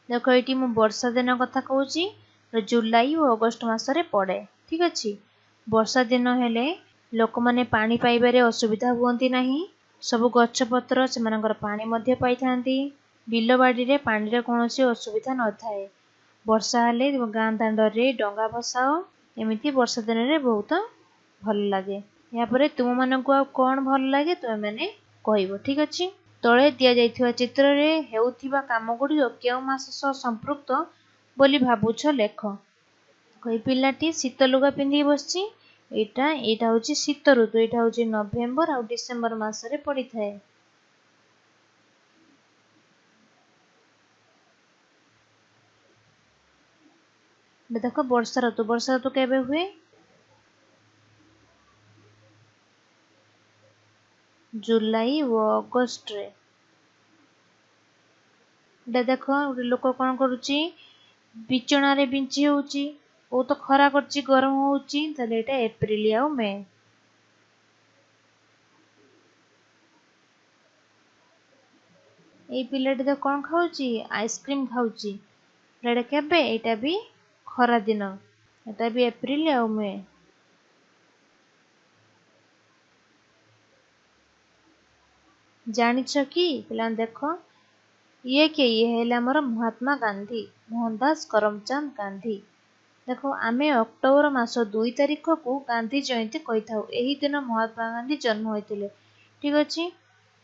ଦେଖ, ଏଇଠି ମୁଁ ବର୍ଷା ଦିନ କଥା କହୁଛି, ଜୁଲାଇ ଓ ଅଗଷ୍ଟ ମାସରେ ପଡ଼େ। ଠିକ ଅଛି। ବର୍ଷା ଦିନ ହେଲେ ଲୋକମାନେ ପାଣି ପାଇବାରେ ଅସୁବିଧା ହୁଅନ୍ତି ନାହିଁ। ସବୁ ଗଛପତ୍ର ସେମାନଙ୍କର ପାଣି ମଧ୍ୟ ପାଇଥାନ୍ତି। ବିଲବାଡ଼ିରେ ପାଣିର କୌଣସି ଅସୁବିଧା ନଥାଏ। ବର୍ଷା ହେଲେ ଗାଁ ଦାଣ୍ଡରେ ଡଙ୍ଗା ଭସାଅ। ଏମିତି ବର୍ଷା ଦିନରେ ବହୁତ ଭଲ ଲାଗେ। ଏହାପରେ ତୁମମାନଙ୍କୁ ଆଉ କ'ଣ ଭଲ ଲାଗେ ତୁମେମାନେ କହିବ। ଠିକ ଅଛି। ତଳେ ଦିଆଯାଇଥିବା ଚିତ୍ରରେ ହେଉଥିବା କାମଗୁଡ଼ିକ କେଉଁ ମାସ ସହ ସମ୍ପୃକ୍ତ ବୋଲି ଭାବୁଛ ଲେଖ। ଏଇ ପିଲାଟି ଶୀତ ଲୁଗା ପିନ୍ଧିକି ବସିଛି। ଏଇଟା ହେଉଛି ଶୀତ ଋତୁ। ଏଇଟା ହେଉଛି ନଭେମ୍ବର ଆଉ ଡିସେମ୍ବର ମାସରେ ପଡ଼ିଥାଏ। ଦେଖ ବର୍ଷା ଋତୁ। ବର୍ଷା ଋତୁ କେବେ ହୁଏ? ଜୁଲାଇ ଓ ଅଗଷ୍ଟରେ। ଏଇଟା ଦେଖ, ଗୋଟେ ଲୋକ କ'ଣ କରୁଛି? ବିଚଣାରେ ବିଞ୍ଚି ହେଉଛି। ବହୁତ ଖରା କରୁଛି, ଗରମ ହେଉଛି। ତାହେଲେ ଏଇଟା ଏପ୍ରିଲ ଆଉ ମେ। ଏଇ ପିଲାଟି ତ କ'ଣ ଖାଉଛି? ଆଇସ୍କ୍ରିମ୍ ଖାଉଛି। ଏଇଟା କେବେ? ଏଇଟା ବି ଖରା ଦିନ। ଏଇଟା ବି ଏପ୍ରିଲ ଆଉ ମେ। ଜାଣିଛ କି ପିଲାମାନେ, ଦେଖ ଇଏ କିଏ? ଇଏ ହେଲେ ଆମର ମହାତ୍ମା ଗାନ୍ଧୀ, ମୋହନଦାସ କରମଚାନ୍ଦ ଗାନ୍ଧୀ। ଦେଖ, ଆମେ ଅକ୍ଟୋବର ମାସ 2 ତାରିଖକୁ ଗାନ୍ଧୀ ଜୟନ୍ତୀ କହିଥାଉ। ଏହି ଦିନ ମହାତ୍ମା ଗାନ୍ଧୀ ଜନ୍ମ ହୋଇଥିଲେ। ଠିକ୍ ଅଛି,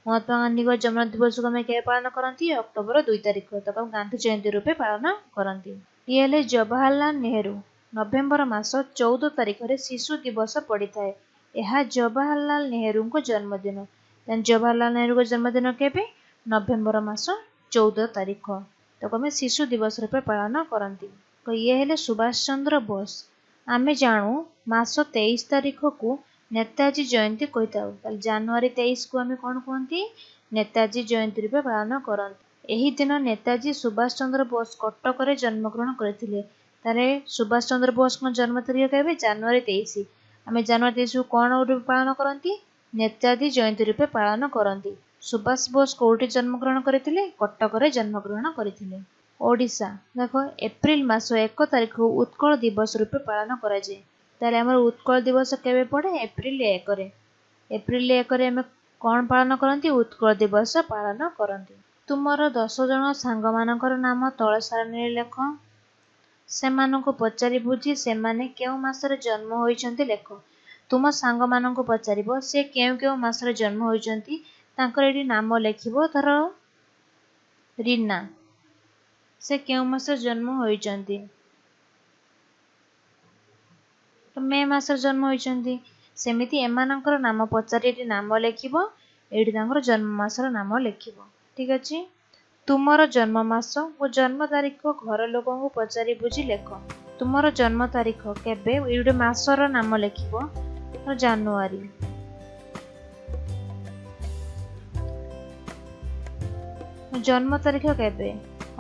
ମହାତ୍ମା ଗାନ୍ଧୀଙ୍କ ଜନ୍ମ ଦିବସକୁ ଆମେ କେବେ ପାଳନ କରନ୍ତି? ଅକ୍ଟୋବର 2 ତାରିଖ। ତାକୁ ଗାନ୍ଧୀ ଜୟନ୍ତୀ ରୂପେ ପାଳନ କରନ୍ତି। ଇଏ ହେଲେ ଜବାହରଲାଲ ନେହେରୁ। ନଭେମ୍ବର ମାସ 14 ତାରିଖରେ ଶିଶୁ ଦିବସ ପଡ଼ିଥାଏ। ଏହା ଜବାହରଲାଲ ନେହେରୁଙ୍କ ଜନ୍ମଦିନ। ଜବାହରଲାଲ ନେହେରୁଙ୍କ ଜନ୍ମଦିନ କେବେ? ନଭେମ୍ବର ମାସ 14 ତାରିଖ। ତାକୁ ଆମେ ଶିଶୁ ଦିବସ ରୂପେ ପାଳନ କରନ୍ତି। ଇଏ ହେଲେ ସୁଭାଷ ଚନ୍ଦ୍ର ବୋଷ। ଆମେ ଜାଣୁ ମାସ 23 ତାରିଖକୁ ନେତାଜୀ ଜୟନ୍ତୀ କହିଥାଉ। ତାହେଲେ ଜାନୁଆରୀ 23କୁ ଆମେ କ'ଣ କୁହନ୍ତି? ନେତାଜୀ ଜୟନ୍ତୀ ରୂପେ ପାଳନ କରନ୍ତି। ଏହି ଦିନ ନେତାଜୀ ସୁଭାଷ ଚନ୍ଦ୍ର ବୋଷ କଟକରେ ଜନ୍ମଗ୍ରହଣ କରିଥିଲେ। ତାହେଲେ ସୁଭାଷ ଚନ୍ଦ୍ର ବୋଷଙ୍କ ଜନ୍ମ ତାରିଖ କେବେ? ଜାନୁଆରୀ 23। ଆମେ ଜାନୁଆରୀ 23କୁ କ'ଣ ରୂପେ ପାଳନ କରନ୍ତି? ନେତାଜୀ ଜୟନ୍ତୀ ରୂପେ ପାଳନ କରନ୍ତି। ସୁଭାଷ ବୋଷ କୋଉଠି ଜନ୍ମଗ୍ରହଣ କରିଥିଲେ? କଟକରେ ଜନ୍ମଗ୍ରହଣ କରିଥିଲେ। ଓଡ଼ିଶା ଦେଖ, ଏପ୍ରିଲ ମାସ 1 ତାରିଖକୁ ଉତ୍କଳ ଦିବସ ରୂପେ ପାଳନ କରାଯାଏ। ତାହେଲେ ଆମର ଉତ୍କଳ ଦିବସ କେବେ ପଡ଼େ? ଏପ୍ରିଲ 1ରେ। ଏପ୍ରିଲ 1ରେ ଆମେ କ'ଣ ପାଳନ କରନ୍ତି? ଉତ୍କଳ ଦିବସ ପାଳନ କରନ୍ତି। ତୁମର 10 ଜଣ ସାଙ୍ଗମାନଙ୍କର ନାମ ତଳ ସାରଣୀରେ ଲେଖ। ସେମାନଙ୍କୁ ପଚାରି ବୁଝି ସେମାନେ କେଉଁ ମାସରେ ଜନ୍ମ ହୋଇଛନ୍ତି ଲେଖ। ତୁମ ସାଙ୍ଗମାନଙ୍କୁ ପଚାରିବ ସେ କେଉଁ କେଉଁ ମାସରେ ଜନ୍ମ ହୋଇଛନ୍ତି, ତାଙ୍କର ଏଇଠି ନାମ ଲେଖିବ। ଧର ରୀନା, ସେ କେଉଁ ମାସରେ ଜନ୍ମ ହୋଇଛନ୍ତି? ମେ ମାସରେ ଜନ୍ମ ହୋଇଛନ୍ତି। ସେମିତି ଏମାନଙ୍କର ନାମ ପଚାରି ଏଠି ନାମ ଲେଖିବ, ଏଇଠି ତାଙ୍କର ଜନ୍ମ ମାସର ନାମ ଲେଖିବ। ଠିକ୍ ଅଛି, ତୁମର ଜନ୍ମ ମାସ ଓ ଜନ୍ମ ତାରିଖ ଘର ଲୋକଙ୍କୁ ପଚାରି ବୁଝି ଲେଖ। ତୁମର ଜନ୍ମ ତାରିଖ କେବେ? ଏଇ ଗୋଟେ ମାସର ନାମ ଲେଖିବ, ଜାନୁଆରୀ। ଜନ୍ମ ତାରିଖ କେବେ?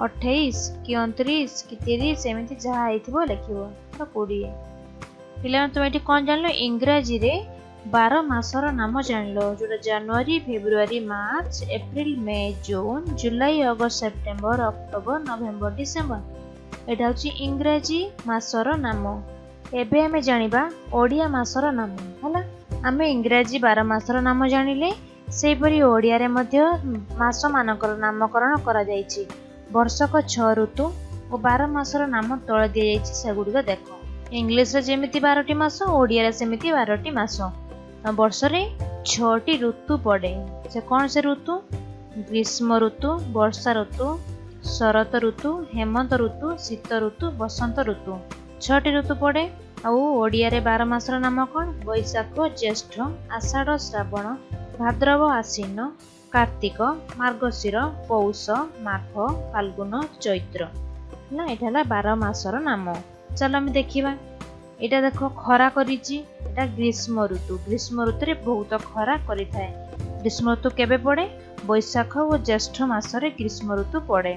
28 କି 29 କି 30, ଏମିତି ଯାହା ହେଇଥିବ ଲେଖିବ, 20। ପିଲାମାନେ, ତୁମେ ଏଠି କ'ଣ ଜାଣିଲ? ଇଂରାଜୀରେ 12 ମାସର ନାମ ଜାଣିଲ, ଯେଉଁଟା January, February, March, April, May, June, July, August, September, October, November, December. ଏଇଟା ହେଉଛି ଇଂରାଜୀ ମାସର ନାମ। ଏବେ ଆମେ ଜାଣିବା ଓଡ଼ିଆ ମାସର ନାମ। ହେଲା, ଆମେ ଇଂରାଜୀ 12 ମାସର ନାମ ଜାଣିଲେ, ସେହିପରି ଓଡ଼ିଆରେ ମଧ୍ୟ ମାସମାନଙ୍କର ନାମକରଣ କରାଯାଇଛି। ବର୍ଷକ 6 ଋତୁ ଓ 12 ମାସର ନାମ ତଳେ ଦିଆଯାଇଛି, ସେଗୁଡ଼ିକ ଦେଖ। ଇଂଲିଶରେ ଯେମିତି 12ଟି ମାସ, ଓଡ଼ିଆରେ ସେମିତି 12ଟି ମାସ। ବର୍ଷରେ 6ଟି ଋତୁ ପଡ଼େ। ସେ କ'ଣ ସେ ଋତୁ? ଗ୍ରୀଷ୍ମ ଋତୁ, ବର୍ଷା ଋତୁ, ଶରତ ଋତୁ, ହେମନ୍ତ ଋତୁ, ଶୀତ ଋତୁ, ବସନ୍ତ ଋତୁ। 6ଟି ଋତୁ ପଡ଼େ। ଆଉ ଓଡ଼ିଆରେ 12 ମାସର ନାମ କ'ଣ? ବୈଶାଖ, ଜ୍ୟେଷ୍ଠ, ଆଷାଢ଼, ଶ୍ରାବଣ, ଭାଦ୍ରବ, ଆଶ୍ୱିନ, କାର୍ତ୍ତିକ, ମାର୍ଗଶିର, ପୌଷ, ମାଘ, ଫାଲ୍ଗୁନ, ଚୈତ୍ର। ହେଲା, ଏଇଟା ହେଲା 12 ମାସର ନାମ। ଚାଲ ଆମେ ଦେଖିବା। ଏଇଟା ଦେଖ, ଖରା କରିଛି। ଏଇଟା ଗ୍ରୀଷ୍ମ ଋତୁ। ଗ୍ରୀଷ୍ମ ଋତୁରେ ବହୁତ ଖରା କରିଥାଏ। ଗ୍ରୀଷ୍ମ ଋତୁ କେବେ ପଡ଼େ? ବୈଶାଖ ଓ ଜ୍ୟେଷ୍ଠ ମାସରେ ଗ୍ରୀଷ୍ମ ଋତୁ ପଡ଼େ।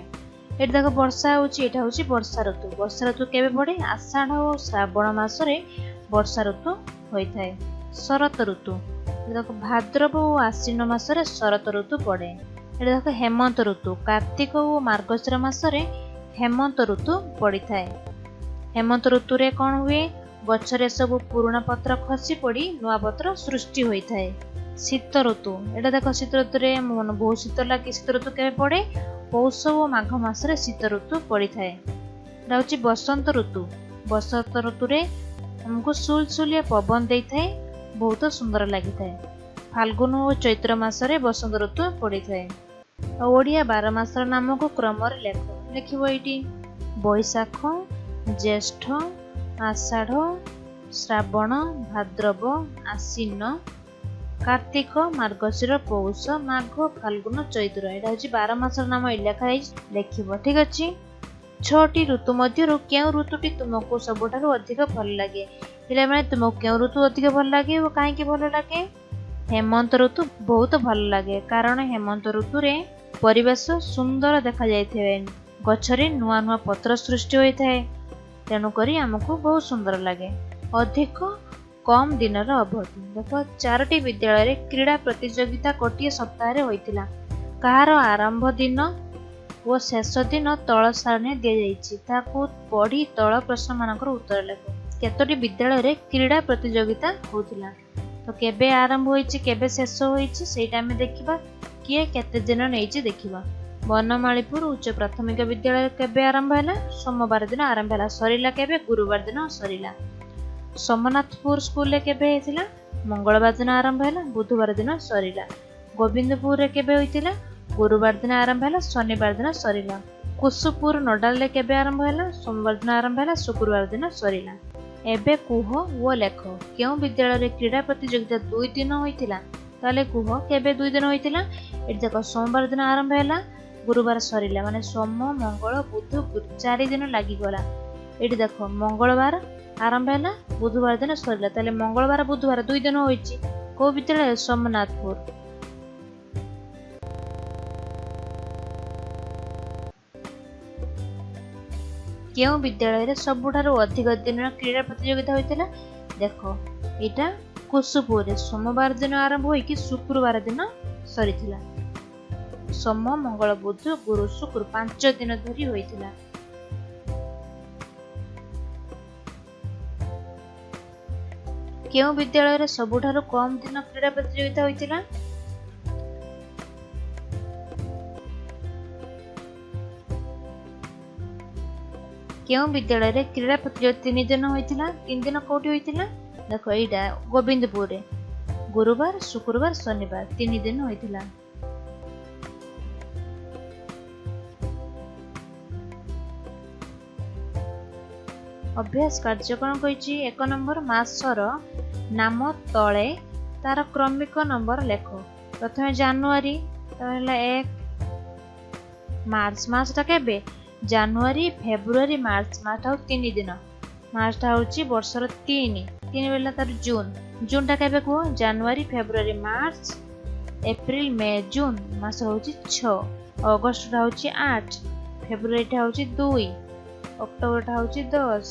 ଏଠି ଦେଖ, ବର୍ଷା ହେଉଛି। ଏଇଟା ହେଉଛି ବର୍ଷା ଋତୁ। ବର୍ଷା ଋତୁ କେବେ ପଡ଼େ? ଆଷାଢ଼ ଓ ଶ୍ରାବଣ ମାସରେ ବର୍ଷା ଋତୁ ହୋଇଥାଏ। ଶରତ ଋତୁ ଦେଖ, ଭାଦ୍ରବ ଓ ଆଶ୍ୱିନ ମାସରେ ଶରତ ଋତୁ ପଡ଼େ। ଏଠି ଦେଖ, ହେମନ୍ତ ଋତୁ। କାର୍ତ୍ତିକ ଓ ମାର୍ଗଶିର ମାସରେ ହେମନ୍ତ ଋତୁ ପଡ଼ିଥାଏ। ହେମନ୍ତ ଋତୁରେ କ'ଣ ହୁଏ? ଗଛରେ ସବୁ ପୁରୁଣା ପତ୍ର ଖସି ପଡ଼ି ନୂଆ ପତ୍ର ସୃଷ୍ଟି ହୋଇଥାଏ। ଶୀତ ଋତୁ ଏଇଟା ଦେଖ, ଶୀତ ଋତୁରେ ମନ ବହୁତ ଶୀତ ଲାଗେ। ଶୀତ ଋତୁ କେବେ ପଡ଼େ? ପୌଷ ଓ ମାଘ ମାସରେ ଶୀତ ଋତୁ ପଡ଼ିଥାଏ। ଏଇଟା ହେଉଛି ବସନ୍ତ ଋତୁ। ବସନ୍ତ ଋତୁରେ ଆମକୁ ସୁଲସୁଲିଆ ପବନ ଦେଇଥାଏ, ବହୁତ ସୁନ୍ଦର ଲାଗିଥାଏ। ଫାଲ୍ଗୁନ ଓ ଚୈତ୍ର ମାସରେ ବସନ୍ତ ଋତୁ ପଡ଼ିଥାଏ। ଆଉ ଓଡ଼ିଆ 12 ମାସର ନାମକୁ କ୍ରମରେ ଲେଖ। ଲେଖିବ ଏଇଠି ବୈଶାଖ, ଜ୍ୟେଷ୍ଠ, ଆଷାଢ଼, ଶ୍ରାବଣ, ଭାଦ୍ରବ, ଆଶ୍ୱିନ, କାର୍ତ୍ତିକ, ମାର୍ଗଶିର, ପୌଷ, ମାଘ, ଫାଲ୍ଗୁନ, ଚୈତ୍ର। ଏଇଟା ହେଉଛି 12 ମାସର ନାମ ଏଇଠି ଲେଖା ହେଇଛି, ଲେଖିବ। ଠିକ୍ ଅଛି। 6ଟି ଋତୁ ମଧ୍ୟରୁ କେଉଁ ଋତୁଟି ତୁମକୁ ସବୁଠାରୁ ଅଧିକ ଭଲ ଲାଗେ? ପିଲାମାନେ, ତୁମକୁ କେଉଁ ଋତୁ ଅଧିକ ଭଲ ଲାଗେ ଓ କାହିଁକି ଭଲ ଲାଗେ? ହେମନ୍ତ ଋତୁ ବହୁତ ଭଲ ଲାଗେ, କାରଣ ହେମନ୍ତ ଋତୁରେ ପରିବେଶ ସୁନ୍ଦର ଦେଖାଯାଇଥାଏ, ଗଛରେ ନୂଆ ନୂଆ ପତ୍ର ସୃଷ୍ଟି ହୋଇଥାଏ, ତେଣୁକରି ଆମକୁ ବହୁତ ସୁନ୍ଦର ଲାଗେ। ଅଧିକ କମ୍ ଦିନର ଅବଧି। ଦେଖ, 4ଟି ବିଦ୍ୟାଳୟରେ କ୍ରୀଡ଼ା ପ୍ରତିଯୋଗିତା ଗୋଟିଏ ସପ୍ତାହରେ ହୋଇଥିଲା। କାହାର ଆରମ୍ଭ ଦିନ ଓ ଶେଷ ଦିନ ତଳ ସାରଣୀରେ ଦିଆଯାଇଛି, ତାକୁ ପଢ଼ି ତଳ ପ୍ରଶ୍ନମାନଙ୍କର ଉତ୍ତର ଲେଖ। କେତୋଟି ବିଦ୍ୟାଳୟରେ କ୍ରୀଡ଼ା ପ୍ରତିଯୋଗିତା ହେଉଥିଲା, ତ କେବେ ଆରମ୍ଭ ହୋଇଛି, କେବେ ଶେଷ ହୋଇଛି ସେଇଟା ଆମେ ଦେଖିବା, କିଏ କେତେ ଦିନ ନେଇଛି ଦେଖିବା। ବନମାଳୀପୁର ଉଚ୍ଚ ପ୍ରାଥମିକ ବିଦ୍ୟାଳୟ କେବେ ଆରମ୍ଭ ହେଲା? ସୋମବାର ଦିନ ଆରମ୍ଭ ହେଲା। ସରିଲା କେବେ? ଗୁରୁବାର ଦିନ ସରିଲା। ସୋମନାଥପୁର ସ୍କୁଲରେ କେବେ ହେଇଥିଲା? ମଙ୍ଗଳବାର ଦିନ ଆରମ୍ଭ ହେଲା, ବୁଧବାର ଦିନ ସରିଲା। ଗୋବିନ୍ଦପୁରରେ କେବେ ହୋଇଥିଲା? ଗୁରୁବାର ଦିନ ଆରମ୍ଭ ହେଲା, ଶନିବାର ଦିନ ସରିଲା। କୁସୁପୁର ନୋଡାଲରେ କେବେ ଆରମ୍ଭ ହେଲା? ସୋମବାର ଦିନ ଆରମ୍ଭ ହେଲା, ଶୁକ୍ରବାର ଦିନ ସରିଲା। ଏବେ କୁହ ଓ ଲେଖ, କେଉଁ ବିଦ୍ୟାଳୟରେ କ୍ରୀଡ଼ା ପ୍ରତିଯୋଗିତା 2 ଦିନ ହୋଇଥିଲା? ତାହେଲେ କୁହ କେବେ 2 ଦିନ ହୋଇଥିଲା? ଏଠି ଦେଖ, ସୋମବାର ଦିନ ଆରମ୍ଭ ହେଲା, ଗୁରୁବାର ସରିଲା, ମାନେ ସୋମ, ମଙ୍ଗଳ, ବୁଧ, ଗୁରୁ 4 ଦିନ ଲାଗିଗଲା। ଏଠି ଦେଖ, ମଙ୍ଗଳବାର ଆରମ୍ଭ ହେଲା, ବୁଧବାର ଦିନ ସରିଲା, ତାହେଲେ ମଙ୍ଗଳବାର ବୁଧବାର 2 ଦିନ ହୋଇଛି। କେଉଁ ବିଦ୍ୟାଳୟ? ସୋମନାଥପୁର। କେଉଁ ବିଦ୍ୟାଳୟରେ ସବୁଠାରୁ ଅଧିକ ଦିନର କ୍ରୀଡ଼ା ପ୍ରତିଯୋଗିତା ହୋଇଥିଲା? ଦେଖ, ଏଇଟା କୁସୁପୁରରେ ସୋମବାର ଦିନ ଆରମ୍ଭ ହୋଇକି ଶୁକ୍ରବାର ଦିନ ସରିଥିଲା। ସୋମ, ମଙ୍ଗଳ, ବୁଧ, ଗୁରୁ, ଶୁକ୍ର 5 ଦିନ ଧରି ହୋଇଥିଲା। କେଉଁ ବିଦ୍ୟାଳୟରେ ସବୁଠାରୁ କମ୍ ଦିନ କ୍ରୀଡ଼ା ପ୍ରତିଯୋଗିତା ହୋଇଥିଲା? କେଉଁ ବିଦ୍ୟାଳୟରେ କ୍ରୀଡ଼ା ପ୍ରତିଯୋଗିତା 3 ଦିନ ହୋଇଥିଲା? 3 ଦିନ କୋଉଠି ହୋଇଥିଲା? ଦେଖ, ଏଇଟା ଗୋବିନ୍ଦପୁରରେ ଗୁରୁବାର, ଶୁକ୍ରବାର, ଶନିବାର 3 ଦିନ ହୋଇଥିଲା। ଅଭ୍ୟାସ କାର୍ଯ୍ୟ କ'ଣ କହିଛି? 1 ନମ୍ବର, ମାସର ନାମ ତଳେ ତାର କ୍ରମିକ ନମ୍ବର ଲେଖ। ପ୍ରଥମେ ଜାନୁଆରୀ, ତାପରେ ହେଲା 1, ମାର୍ଚ୍ଚ। ମାସଟା କେବେ? ଜାନୁଆରୀ, ଫେବୃଆରୀ, ମାର୍ଚ୍ଚ। ମାସଟା ହଉ 3 ଦିନ। ମାର୍ଚ୍ଚଟା ହେଉଛି ବର୍ଷର 3, 3 ବେଲା ତାର ଜୁନ୍। ଜୁନ୍ଟା କେବେ କୁହ? ଜାନୁଆରୀ, February, March, April, May, June ମାସ ହେଉଛି 6। ଅଗଷ୍ଟଟା ହେଉଛି 8, ଫେବୃଆରୀଟା ହେଉଛି 2, ଅକ୍ଟୋବରଟା ହେଉଛି 10,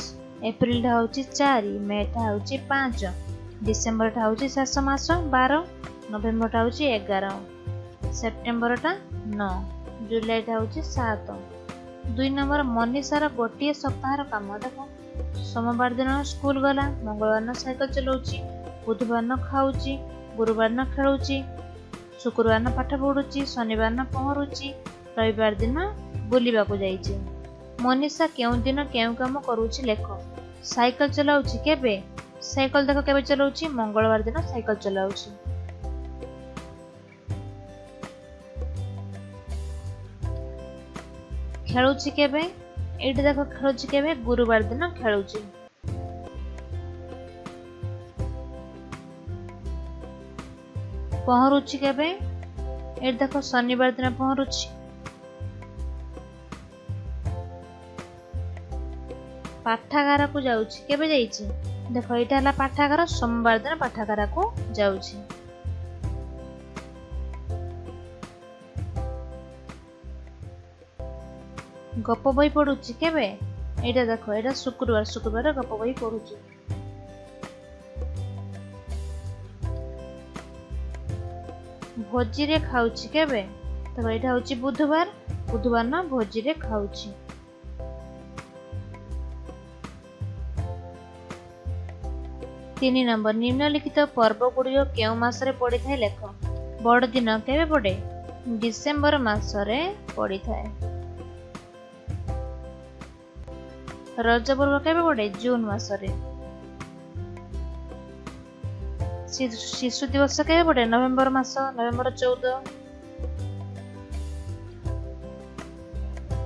ଏପ୍ରିଲଟା ହେଉଛି 4, ମେଟା ହେଉଛି 5, ଡିସେମ୍ବରଟା ହେଉଛି ଶେଷ ମାସ 12, ନଭେମ୍ବରଟା ହେଉଛି 11, ସେପ୍ଟେମ୍ବରଟା 9, ଜୁଲାଇଟା ହେଉଛି 7। 2 ନମ୍ବର, ମନୀଷାର ଗୋଟିଏ ସପ୍ତାହର କାମ। ଦେଖ, ସୋମବାର ଦିନ ସ୍କୁଲ ଗଲା, ମଙ୍ଗଳବାର ଦିନ ସାଇକେଲ ଚଲାଉଛି, ବୁଧବାର ଦିନ ଖାଉଛି, ଗୁରୁବାର ଦିନ ଖେଳୁଛି, ଶୁକ୍ରବାର ଦିନ ପାଠ ପଢ଼ୁଛି, ଶନିବାର ଦିନ ପହଁରୁଛି, ରବିବାର ଦିନ ବୁଲିବାକୁ ଯାଇଛି। ମନୀଷା କେଉଁ ଦିନ କେଉଁ କାମ କରୁଛି ଲେଖ। ସାଇକେଲ ଚଲାଉଛି କେବେ? ସାଇକେଲ ଦେଖ କେବେ ଚଲାଉଛି? ମଙ୍ଗଳବାର ଦିନ ସାଇକେଲ ଚଲାଉଛି। ଖେଳୁଛି କେବେ? ଏଇଠି ଦେଖ ଖେଳୁଛି କେବେ? ଗୁରୁବାର ଦିନ ଖେଳୁଛି। ପହଁରୁଛି କେବେ? ଏଇଠି ଦେଖ ଶନିବାର ଦିନ ପହଁରୁଛି। ପାଠାଗାରକୁ ଯାଉଛି କେବେ ଯାଇଛି? ଦେଖ ଏଇଟା ହେଲା ପାଠାଗାର, ସୋମବାର ଦିନ ପାଠାଗାରକୁ ଯାଉଛି। ଗପ ବହି ପଢୁଛି କେବେ? ଏଇଟା ଦେଖ, ଏଇଟା ଶୁକ୍ରବାର, ଶୁକ୍ରବାର ଗପ ବହି ପଢୁଛି। ଭୋଜିରେ ଖାଉଛି କେବେ? ଦେଖ ଏଇଟା ହଉଛି ବୁଧବାର, ବୁଧବାର ନା ଭୋଜିରେ ଖାଉଛି। 3 ନମ୍ବର, ନିମ୍ନଲିଖିତ ପର୍ବ ଗୁଡ଼ିକ କେଉଁ ମାସରେ ପଡ଼ିଥାଏ ଲେଖ। ବଡ଼ଦିନ କେବେ ପଡ଼େ? ଡିସେମ୍ବର ମାସରେ ପଡ଼ିଥାଏ। ରଜ ପର୍ବ କେବେ ପଡ଼େ? ଜୁନ ମାସରେ। ଶିଶୁ ଦିବସ କେବେ ପଡ଼େ? ନଭେମ୍ବର ମାସ, ନଭେମ୍ବର 14।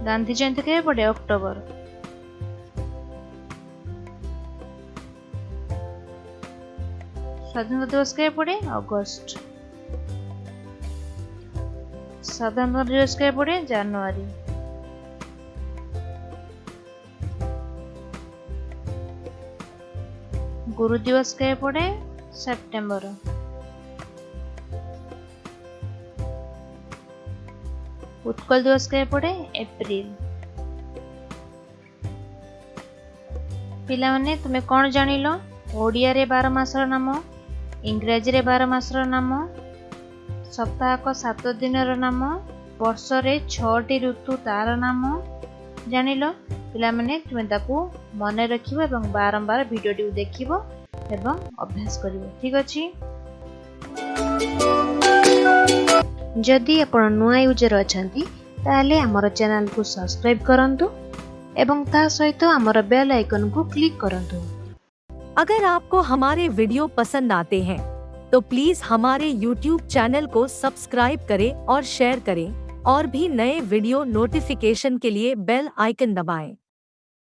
ଗାନ୍ଧୀ ଜୟନ୍ତୀ କେବେ ପଡ଼େ? ଅକ୍ଟୋବର। ସ୍ୱାଧୀନତା ଦିବସ କେବେ ପଡ଼େ? ଅଗଷ୍ଟ। ସାଧାରଣତନ୍ତ୍ର ଦିବସ କେବେ ପଡ଼େ? ଜାନୁଆରୀ। ଗୁରୁ ଦିବସ କେବେ ପଡ଼େ? ସେପ୍ଟେମ୍ବର। ଉତ୍କଳ ଦିବସ କେବେ ପଡ଼େ? ଏପ୍ରିଲ। ପିଲାମାନେ, ତୁମେ କ'ଣ ଜାଣିଲ? ଓଡ଼ିଆରେ 12 ମାସର ନାମ, ଇଂରାଜୀରେ 12 ମାସର ନାମ, ସପ୍ତାହକ 7 ଦିନର ନାମ, ବର୍ଷରେ 6ଟି ଋତୁ ତାର ନାମ ଜାଣିଲ। ପିଲାମାନେ, ତୁମେ ତାକୁ ମନେ ରଖିବ ଏବଂ ବାରମ୍ବାର ଭିଡ଼ିଓଟିକୁ ଦେଖିବ ଏବଂ ଅଭ୍ୟାସ କରିବ। ଠିକ୍ ଅଛି? ଯଦି ଆପଣ ନୂଆ ୟୁଜର୍ ଅଛନ୍ତି, ତାହେଲେ ଆମର ଚ୍ୟାନେଲକୁ ସବସ୍କ୍ରାଇବ୍ କରନ୍ତୁ ଏବଂ ତା ସହିତ ଆମର ବେଲ୍ ଆଇକନ୍କୁ କ୍ଲିକ୍ କରନ୍ତୁ। अगर आपको हमारे वीडियो पसंद आते हैं तो प्लीज हमारे YouTube channel को सब्सक्राइब करें और शेयर करें और भी नए वीडियो नोटिफिकेशन के लिए बेल आइकन दबाएं।